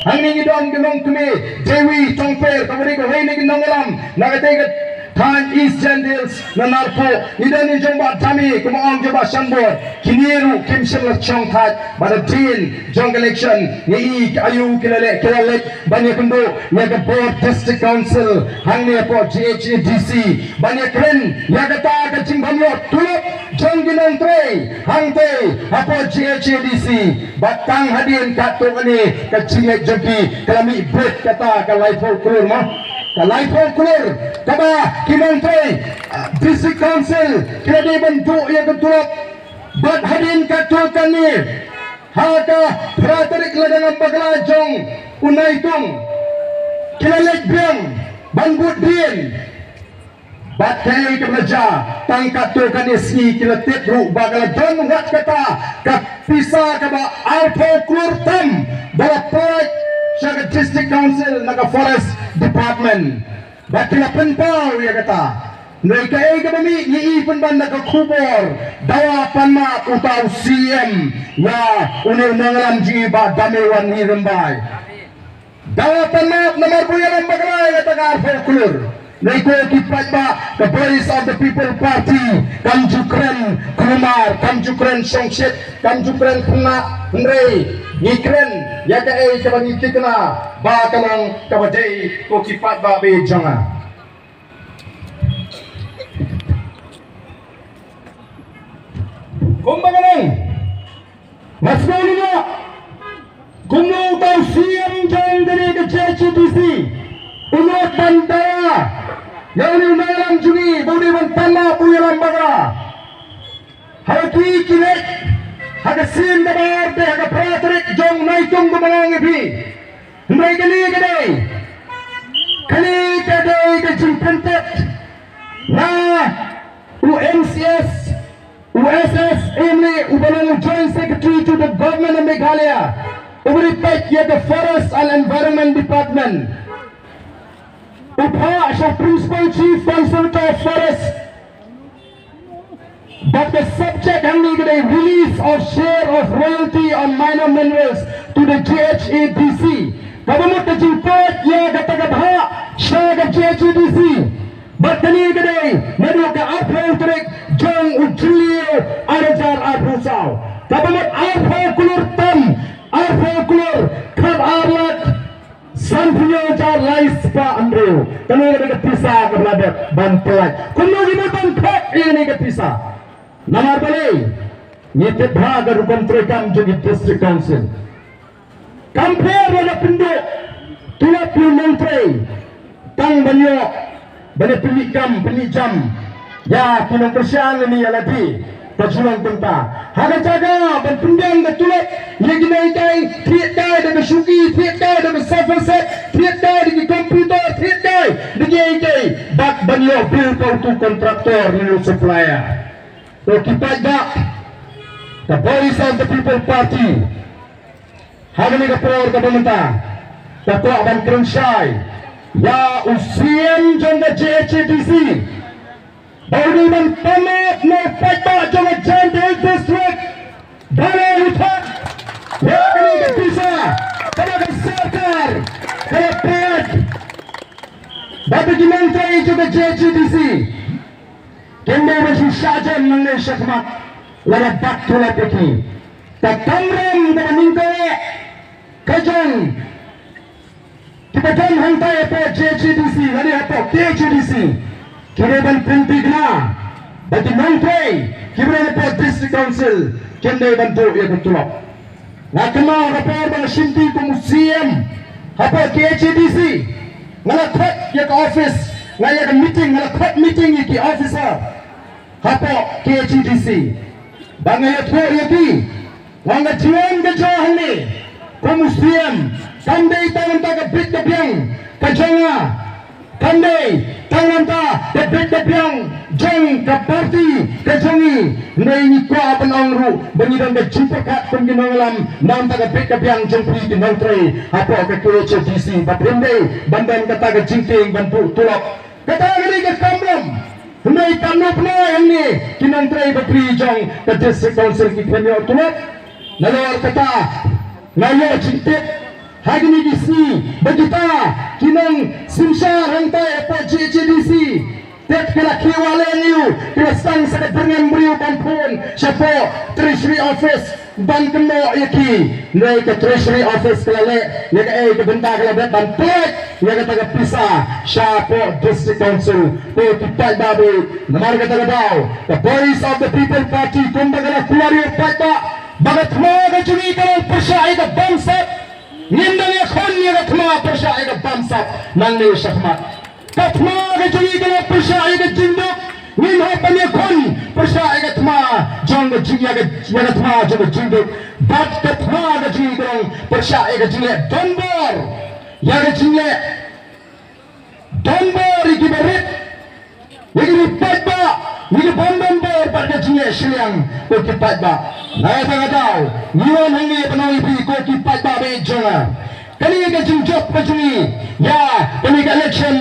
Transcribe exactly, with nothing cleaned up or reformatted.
Hangne ngi don ki nongkmie Dewi Tongper, kaba dei kawei na ki nongïalam na katei ka thaiñ East Jaintia Hills na Narpuh. Ngi don ïa jong Bah Dame, kumba ong jong Bah Shanbor. Kine ruh kim shym la shong thait bad hadien jong ka election, ngi i ki aïu ki la leh, ki la leit ban ïakynduh ïa ka bor District Council hangne hapoh G H A D C ban ïakren ïa kata ka jingbym ïoh tulop jong ki nongtrei hangtei hapoh G H A D C. Bad tang hadien katto katne ka jingngeit jong ki ka la mih beit, kata ka laiphew klur mo. Ka laiphew klur kaba ki nongtrei, ah, District Council ki la dei ban duh ïa ka tulop. Bad hadien katto katne, ha ka phra tarik Ladangam Bakla jong u Naitung, ki la leit biang ban bud dien. Bad kaei kaba la jia, tang katto katne sngi ki la tip ruh ba ka la don wat kata ka pisa kaba arphew klur tam ba la pynlait sha ka District Council na ka Forest Department. Bad ki la pynpaw ïa kata. Hynrei kaei kaba mih, ngi i pynban da ka khubor, dawa pan map uta u C M ïa une u nongïalam jong ngi Bah Dame Wanhi Rymbai. Dawa pan map namar ba u ïalam bakla ïa kata ka arphew klur. Hynrei ko ki paidbah ka Voice of the People Party kam ju kren kulmar, kam ju kren shongshit, kam ju kren khynnah, hynrei ngi kren ïa kaei kaba ngi thikna ba ka long kaba dei, ko ki paidbah ba ïeit jong nga. Kumba ka long, nga sngewthuh kumno uta u C M jong kane ka J H A D C u nud ban dawa ïa une u nongïalam jong ngi ba u dei ban pan map u ïalam bakla. Ha ki ki leit ha ka sien kaba ar te ha ka phra tarik jong Naitung kumba nga ong ïa phi. Hynrei kane ka dei, kane ka dei ka jingpyntip na u M C S, u S S Emley uba long u Joint Secretary to the Government of Meghalaya, uba dei peit ïa ka Forest and Environment Department. U phah sha u Principal Chief Conservator of Forest. But the subject hangne ka dei release of share of royalty on minor minerals to the G H A D C. Kaba mut ka jingpeit ïa kata ka bhah sha ka G H A D C. Bad kane ka dei naduh ka arphew tarik jong u Jylliew ar hajar arphew saw. Kaba mut arphew klur tam, arphew klur khat ar lak sanphew hajar lai spah hynriew. Kane ka dei ka pisa kaba la dep ban pynlait. Kumno ngi mut ban khot ïa kane ka pisa? Namar balei? Ngi tip bha ka rukom treikam jong ki District Council. Kam pher ba la pynduh tulop ïa u nongtrei tang ban ïoh ban ïa pynmih kam pynmih jam ïa ki nongkyrshan lane ïa lade. Ka jinglong kumta ha ka jaka ban pynbiang ka tulop ïa ki nonghikai, thied kai da ka shuki, thied kai da ka sofa set, thied kai da ki computer, thied kai da ki ei ei, bad ban ïoh bill ka utu contractor lane u supplier. Ko ki paidbah, ka Voice of the People Party ha kane ka por kaba mynta ka kwah ban kren shai ïa u C M jong ka J H A D C ba u dei ban pan map na u paidbah jong ka Jaintia Hills District. Balei u thok ïa kane ka pisa kaba ka sorkar ka la pynlait bad ki nongtrei jong ka J H A D C. Kim dei ban shu shah jem nangne shakhmat lada bat tulop ïa ki. Ka kamram kaba nyngkong eh ka jong kiba don hangtai hapoh J H A D C lane hapoh K H A D C, ki dei ban pynthikna ba ki nongtrei kiba don hapoh District Council kim dei ban duh ïa ka tulop. Nga kynmaw ha ka por ba nga shim ti kum u C M hapoh K H A D C, nga la khot ïa ka office, nga ïa ka meeting, nga la khot meeting ïa ki officer hapoh K H A D C ba nga ïathuh ïa ki. Nga ong ka jingim ka jong hangne kum u C M kam dei tang namar ka bit ka biang ka jong nga. Kam dei tang namar ka bit ka biang jong ka party ka jong ngi. Hynrei ngi kwah ban ong ruh ba ngi don ka jingpyrkhat kum ki nongïalam namar ka bit ka biang jong phi ki nongtrei hapoh ka K H A D C ba phim dei ban don kata ka jingtieng ban buh tulop. Kata ka dei ka kamram. Hynrei kam nang pynlong hangne ki nongtrei bapli jong ka District Council ki khlem ïoh tulop. Nalor kata nga ïoh jingtip Ha kine ki sngi ba kita ki nongshim synshar hangtai hapoh J H A D C, te ki la khie wah leh ïa u, ki la sdang sa ka byrngem briew ban phone shapoh Treasury Office ban kynnoh ïa ki. Hynrei ka Treasury Office ka la leh ïa kaei ka bynta, ka la dep ban pynlait ïa kata ka pisa shapoh District Council. Ko ki paidbah, namar kata ka daw ka Voice of the People Party kumba ka la kular ïa u paidbah ba ka thma ka jong ngi ka long pyrshah ïa ka bamsap. Ngim dang ïakhun ïa ka thma pyrshah ïa ka bamsap nangne shakhmat. Ka thma ka jong ngi ka long pyrshah ïa ka jingduk. Ngim hap ban ïakhun pyrshah ïa ka thma jong ka jing, ïa ka, ïa ka thma jong ka jingduk. Bad ka thma ka jong ngi ka long pyrshah ïa ka jingleh donbor, ïa ka jingleh donbor ïa ki barit, ïa ki paidbah, ïa ki bym donbor bad ka jingleh shiliang. Ko ki paidbah, na kata ka daw ngi wan hangne ban ong ïa phi ko ki paidbah ba ïeit jong nga, kane ka jingjop ka jong ngi ïa kane ka election